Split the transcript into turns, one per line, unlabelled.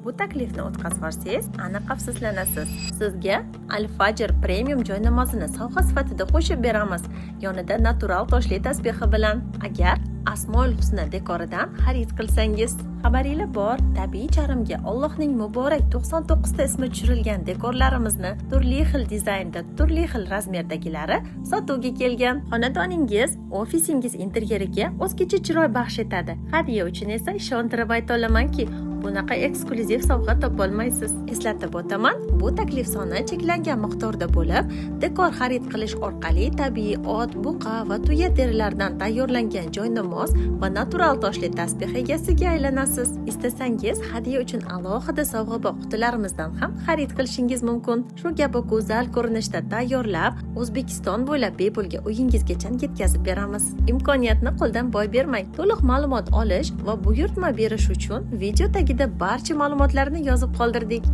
Bu taklifni o'tkazvorsangiz, aniq afsuslanasiz. Sizga Al Fajr premium joy namozini sovg'a sifatida qo'shib beramiz, yonida natural toshli tasbehi bilan. Agar Asmoil Husna dekoridan xarid qilsangiz, xabaringlar bor, tabiiy charmga Allohning muborak 99 ta ismi tushirilgan dekorlarimizni turli xil dizaynda, turli xil razmerdagilari sotuvga kelgan. Xonadoningiz, ofisingiz interyeriga o'zgacha chiroy baxsh etadi. Hadya uchun esa ishontirib ayta olamanki, bunaqa eksklyuziv sovg'a topolmaysiz. Eslatib o'taman, bu taklif soni cheklangan miqdorda bo'lib, dekor xarid qilish orqali tabiiy ot, buqa va tuya terilaridan tayyorlangan joynamoz va natural toshli tasbeh egasiga aylanasiz. Istasangiz, hadya uchun alohida sovg'abog' qutilarimizdan ham xarid qilishingiz mumkin. Shu kabi go'zal ko'rinishda tayyorlab, O'zbekiston bo'ylab bepulga uyingizgacha yetkazib beramiz. Imkoniyatni qo'ldan boy bermang. To'liq ma'lumot olish va buyurtma berish uchun video tagida barcha ma'lumotlarni yozib qoldirdik.